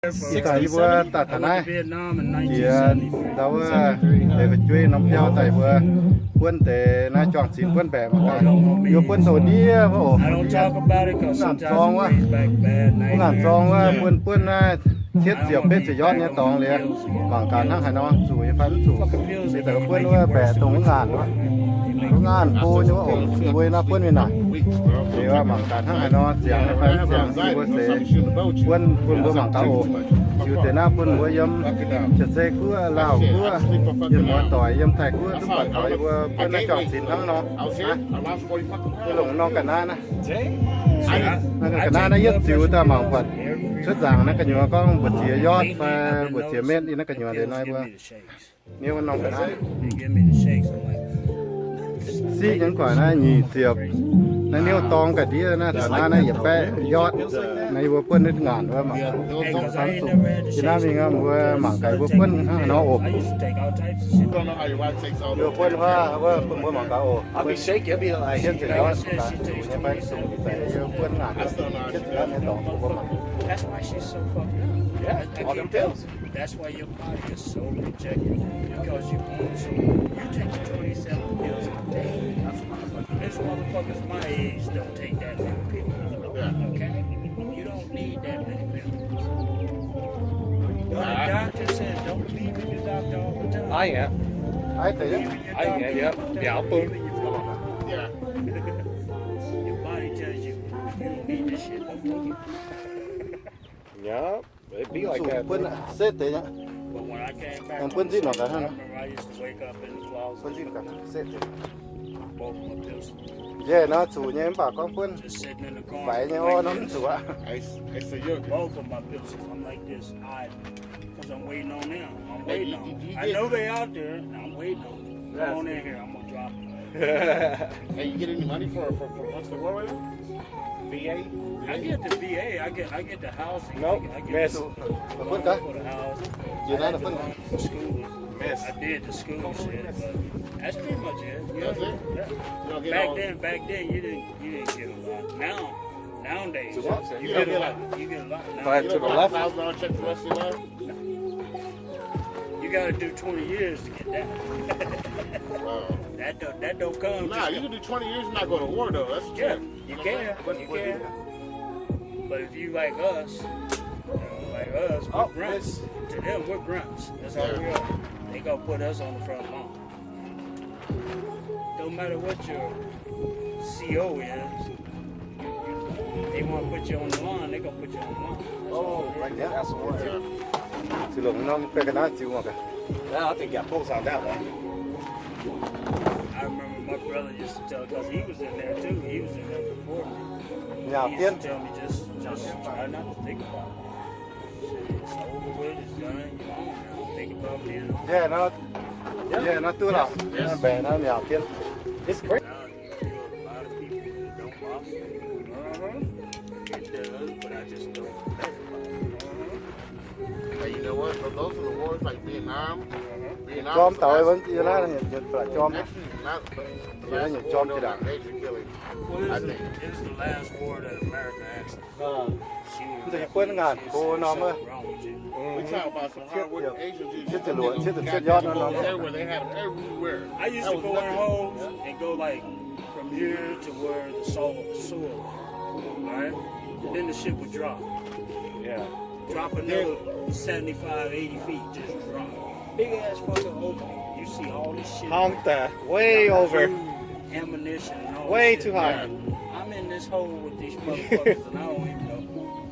Ih zanc yie mbuo daaih taux naaiv, jiex ndau wuov deix fu'jueiv norm biauv daaih mbuo buonv deix naaiv juang-zinx buonv mbaeqc mangc gaax. Yie mbuo buonv zoux ndiev wuov oc, mv ngaanc zorng wuov, mv ngaanc zorng wuov, buonv buonv naaiv cietv ziepc betv ziepc yard nyei dorngx liuz, mangc gaax hnangv haaix nor zuqc nyei fai mv zuqc. Liuz daaih buonv wuov mbaeqc dongh mv ngaanc wuov, mv ngaanc go nyei wuov oc, mbuo naaiv buonv mingh naaic. Liuz mangc gaax hnangv haaix nor ziangx nyei fai mv ziangx, yie mbuo seix buonv bun mbuo mangc gaax oc. Ziux deix naaiv bun mbuo yiem Jaav-Zei Guoqv, Laauh Guoqv, yiem muoz-doic yiem Taiv Guoqv duqv buatc taux yie mbuo buonv naaiv juang-zinx hnangv nor. Mbuo longc norm ga'naaiv naaiv, ga'naaiv naaiv yietv ziux daaih mangc buatc cuotv nzaangc naaiv gu'nyuoz gorngv mbu'ziex yard fai mbu'ziex metv, naaiv gu'nyuoz liuz naaiv mbuo niouv norm ga'naaiv. Siqv nyei guaaic naaiv nyic ziepc, naaiv niouv dorng ga'ndiev naaiv, taux naaiv naaiv yietc baeqv yard. Naaiv yie mbuo buonv naaiv ngaanc wuov mangc gaax fai mv zuqc. Jiex naaiv mingh mbuo mangc gaax yie mbuo buonv hnangv haaix nor oc. Yie mbuo buonv wuov, wuov bun mbuo mangc gaax oc. Cietv ziepc yard, zuqc nyei fai mv zuqc, yie mbuo buonv ngaanc cietv ziepc yard nyei dorngx bun mbuo mangc. That's why your body is so rejected, because you own some. You take twenty-seven pills a day. There's motherfuckers my age don't take that many pills. Okay? You don't need that many pills. When the doctor says don't leave your doctor all the time. I am. I am, yep. Yeah, I'll boom. Your body tells you you don't need this shit. Don't take it. Yep. It be like that, bro. Setv deix nyei. Aengx buonv nzipv nor gaax hnangv nor. Buonv nzipv nor gaax, setv deix. Nziex nor zuqc nyei mv baac gorngv buonv faix nyei orv nor mv zuqc aqv. Hey, you get any money for, for, for what's the word right now? V A? I get the V A. I get, I get the housing. Nope, I get, I get miss. The, the loan for the house. I had the loan for school. Miss. I did the school shit, but that's pretty much it. Yeah. That's it? Yeah. You don't get back then, back then, you didn't, you didn't get a lot. Now, nowadays, you get a lot. You get a lot now. Right to the left. Five thousand dollar check for the rest of your life? You gotta do twenty years to get that. Wow. That don't, that don't come. Nah, you can do twenty years and not go to war, though. That's true. You can, you can. But if you like us, you know, like us, we're grunts. To them, we're grunts. That's all we are. They gonna put us on the front lawn. Don't matter what your C O is, you, you, they wanna put you on the lawn, they gonna put you on the lawn. That's all it is. Oh, right there. That's the word. Ziux longc norm ga'naaiv ziux mangc gaax. Yeah, I think I got both on that one. I remember my brother used to tell, 'cause he was in there too. He was in there before me. He used to tell me, just, just try not to think about it. It's over with, it's done, you're on. Don't think about being on. Yeah, no. Yeah, no, 对了。 Yeah, 北那两边。 It's great. Now you feel a lot of people that don't bother me. Uh-huh. It does, but I just don't think about it. Uh-huh. Hey, you know what? Tho- those are the wars like Vietnam. Uh-huh. Vietnam was the last war. Actually, not the last war, though, but major killing. Well, this is, this is the last war that America actually. Mv zeiz buonv ngaanc go norm wuov. We talk about some hard working Asian dudes. Cietv ziepc luoqc, cietv ziepc cietv yard norm. Everywhere, they had 'em everywhere. I used to go in holes and go, like, from here to where the soil, the sewer, right? And then the shit would drop. Yeah. Drop another seventy-five, eighty feet, just drop. Big ass fucking opening. You see all this shit. Hong the way over. Food, ammunition, and all this shit. Way too high. I'm in this hole with these motherfuckers, and I don't even know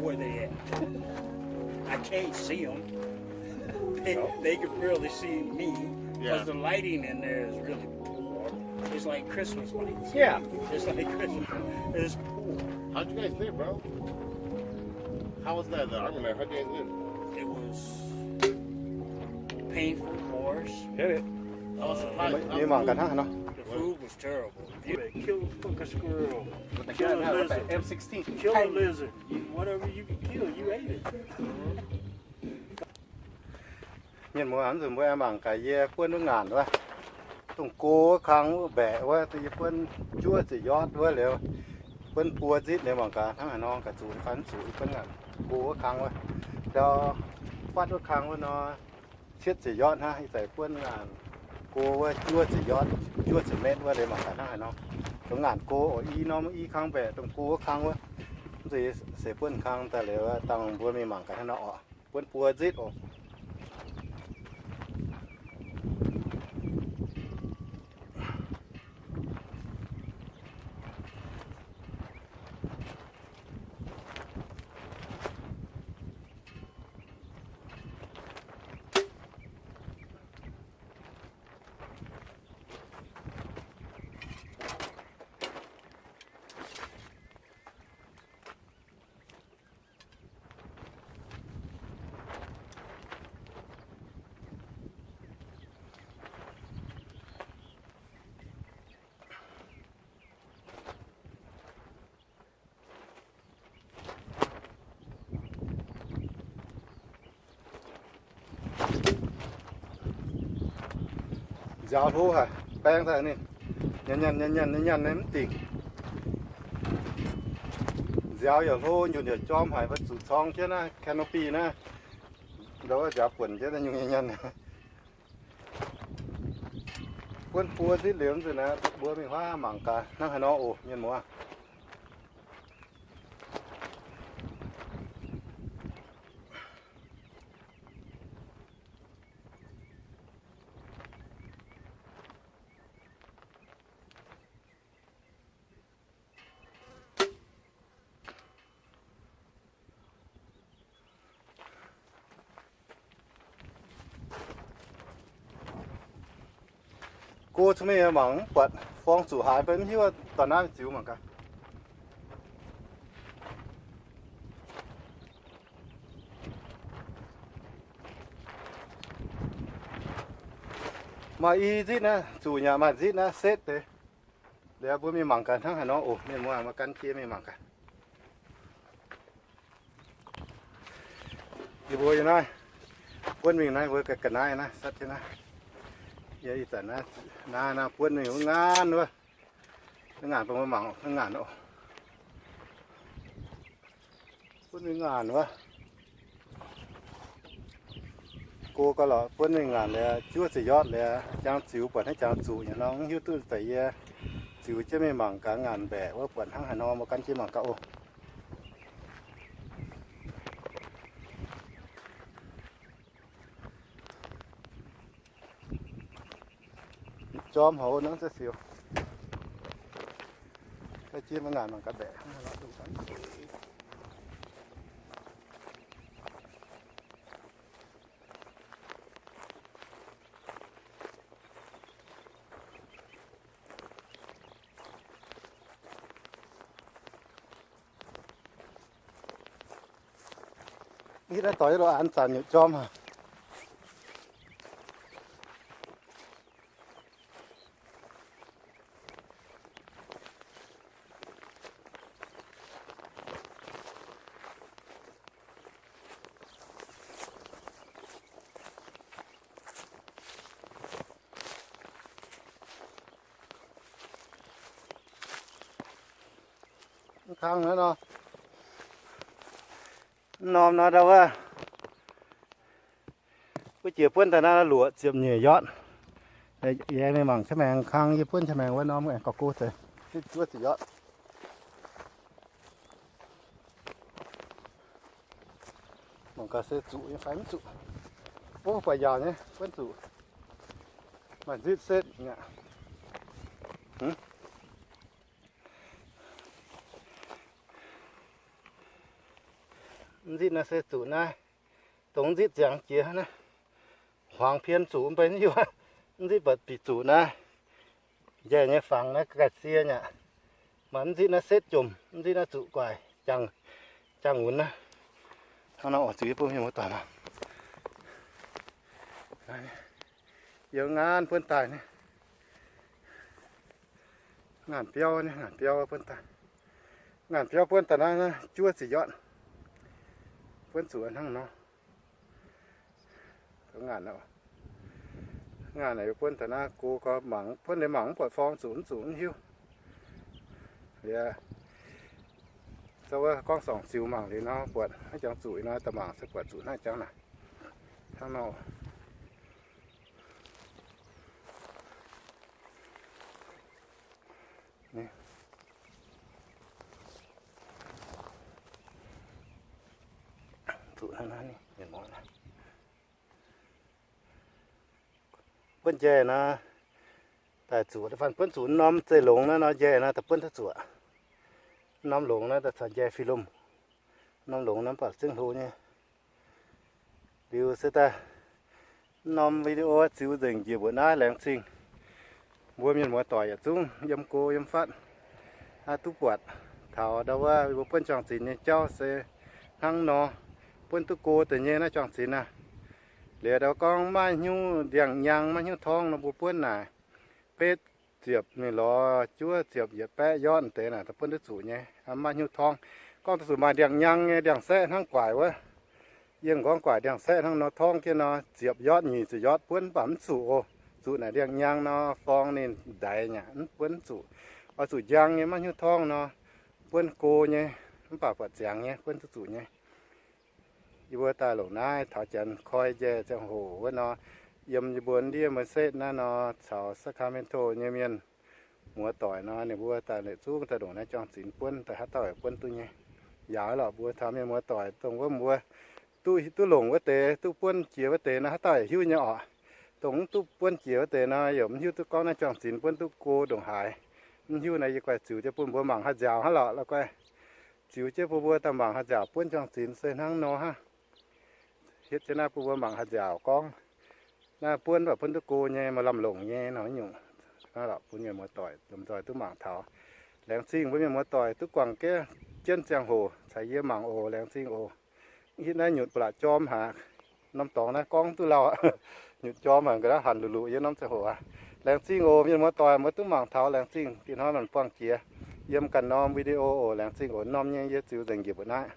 where they at. I can't see 'em. They, they can barely see me, 'cause the lighting in there is really poor. It's like Christmas lights. Yeah. It's like Christmas. It's poor. How'd you guys live, bro? How was that, the army life? How'd you guys live? It was painful, harsh. Hit it. I was surprised. The food was terrible. Kill a fucking squirrel. Kill a lizard. Kill a lizard. You, whatever you can kill, you ate it. Mienh muoz, mv nzunc mbuo aengx mangc gaax yie buonv wuov ngaanc wuov, dongh go wuov kang wuov mbaeqc wuov, yie buonv juov ziepc yard wuov liuz, buonv buo nzitv liuz mangc gaax hnangv haaix nor, gaax zuqc fai mv zuqc, yie buonv ngaanc go wuov kang wuov. Ndau fatv wuov kang wuov nor, cietv ziepc yard hnangv. Ih zanc buonv ngaanc go wuov juov ziepc yard, juov ziepc metv wuov, leiz mangc gaax hnangv haaix nor. Dongh ngaanc go oc, i norm i kang mbaeqc dongh go wuov kang wuov. Mv zeiz se buonv kang daaih liuz dangh mbuo mingh mangc gaax hnangv nor oc. Buonv buo nzitv oc. Nziaaux hlo haic, baeng daaih ninh nyanc nyanc nyanc nyanc nyanc nyanc mv dingc. Nziaaux yaac hlo, nyunc yaac jorm haic, mbuo zuqc corng jienv naaiv canopy naaiv, ndau wuov nziaaux buonc jienv nyungc nyanc nyanc. Buonv buo nzitv liuz nzunc naaiv, mbuo mingh huaav mangc gaax hnangv haaix nor oc, mienh muoz. Go cun mingh mangc mv buatc, forng zuqc haaix mv baac mv hiuv, daaih naaiv ziux mangc gaax. Maaih i nzitv naaiv zuqc nyei, maaih nzitv naaiv setv deix. Liuz mbuo mingh mangc gaax hnangv haaix nor oc. Mienh muoz, mbuo gan jienv mingh mangc gaax. Yie mbuo yiem naaiv, buonv mingh naaiv, mbuo ga'naaiv naaiv, satv jienv naaiv. Yie ih zanc naaiv, naaiv, naaiv buonv mingh wuov ngaanc wuov. Ngaanc bun mbuo mangc, ngaanc oc. Buonv mingh ngaanc wuov. Go gauh lorqc, buonv mingh ngaanc liuz, juov ziepc yard liuz, jangx ziux buatc hnangv jangx zuqc nyei nor, mv hiuv duqv. Deix yie ziux jienv mingh mangc gaax ngaanc mbaeqc wuov buatc hnangv haaix nor, mbuo gan jienv mangc gaax oc. Jorm houx nor za'sic. Gan jienv mingh ngaanc mangc gaax mbaeqc. Hitv naaiv doix yietv lo an zanc nyutc jorm aac. Mv kang naaiv nor, mv norm nor ndau wuov, wuov jiex buonv daaih naaiv luoqc ziepc nyeic yard. Yie mingh mangc qaqv maengx kang, yie buonv qaqv maengx wuov norm aengx gauh go deix, juov ziepc yard. Mangc gaax se zuqc nyei fai mv zuqc. Ov, buatc yaauc nyei, buonv zuqc. Maaih nzitv setv aqv. Nzitv naaiv se zuqc naaiv, dongh nzitv ziangx jiex naaiv. Huaangx pien zuqc mv bei, nzitv buatc bieqc zuqc naaiv. Njaih nyei fangx naaiv ga'sie nyei aqv. Maaih nzitv naaiv setv jomc, nzitv naaiv zuqc guaix, jangx, jangx wunx naaiv. Hnangv nor oc, ziux yie bun mienh muoz doic mangc. Yiem ngaanc buonv daaih ni. Ngaanc biauv ni, ngaanc biauv buonv daaih. Ngaanc biauv buonv daaih naaiv juov ziepc yard. Buonv zuqc hnangv nor. Ngaanc, ngaanc naaic buonv daaih naaiv go gau mangc, buonv liuz mangc mv buatc forng zuqc mv zuqc mv hiuv. Liuz Wuov gorngv sorngc ziux mangc liuz nor, buatc haaix jangx zuqc nor, da'mangc se buatc zuqc naaiv jangx naaic. Hnangv nor. Zuqc hnangv naaiv, buonv njaih nor, daaih zuqc, da'faanh buonv zuqc norm zeiv longx naaiv nor, njaih nor daaih buonv duqv zuqc. Norm longx naaiv daaih caux njaih fih lomh. Norm longx naaiv mv baac zengv hlo nyei. Liuz se daaih norm video ziux nzengc njiec mbuoqc naaiv. Laengz zingh mbuo mienh muoz doic yietc zungv yiem go yiem fatv, duqv buatc taux ndau wuov mbuo buonv juang-zinx nyei jauv se hnangv nor, buonv duqv go deix nyei naaiv juang-zinx aav. Liuz ndau gorngv maiv hnyouv ndiangx-nyang, maiv hnyouv torngv nor, mbuo buonv naaic betv ziepc mingh lorz juov ziepc yietc baeqv yortv deix naaic, buonv duqv zuqc nyei, maiv hnyouv torngv. Gorngv duqv zuqc maaih ndiangx-nyang nyei ndiangx-saeqv hnangv guaaic wuov, yie m'nqorngv guaaic ndiangx-saeqv hnangv nor torngv jienv nor, ziepc yortv nyic ziepc yortv buonv mv baac mv zuqc oc. Zuqc naaic ndiangx-nyang nor, forng ninh ndaix nyei, mv buonv mv zuqc. Oix zuqc njang nyei, maiv hnyouv torngv nor, buonv go nyei, mv baac buatc ziangx nyei, buonv duqv zuqc nyei. Yie mbuo daaih longc naaiv taux janx koi njaih ziangh hoc wuov nor, yiem yie mbuo ndiev Merced naaiv nor caux Sacramento nyei mienh muoz doic nor, ninh mbuo daaih yietc zungv daaih longc naaiv juang-zinx buonv daaih haaix dauh yaac buonv duqv nyei. Yaac lorqc, mbuo taux mienh muoz doic dongh wuov mbuo duqv, duqv longc wuov deix, duqv buonv jiex wuov deix nor, haaix dauh yaac hiuv nyei oc. Dongh mv duqv buonv jiex wuov deix nor, yaac mv hiuv duqv gorngv naaiv juang-zinx buonv duqv go ndongc haaix. Mv hiuv naaiv yie guaix ziux jienv bun mbuo mangc haaix nziaauc hnangv lorqc, la'guaih ziux jienv bun mbuo daaih mangc haaix nziaauc buonv juang-zinx se hnangv nor hnangv. Hietv jienv naaiv bun mbuo mangc haaix nziaauc gorngv naaiv buonv baac buonv duqv go nyei, maaih lamh longc nyei nor nyungc. Bun mienh muoz doic lomh nzoih duqv mangc taux. Laengz zingh mbuo mienh muoz doic duqv guangc jienv ziangh hoc caux yie mangc oc. Laengz zingh oc. Hitv naaiv nyutc ba'laqc jorm haic. Norm dorngx naaiv gorngv duqv lauh aqv. Nyutc jorm haic, ga'naaiv hanc luqc-luqc yiem norm ziangh hoc aqv. Laengz zingh oc mienh muoz doic, mbuo duqv mangc taux. Laengz zingh, diex hnoi maanc buangh jiex yiem ganh norm video oc. Laengz zingh oc. Norm nyei yie ziux nzengc njiec mbuoqc naaiv.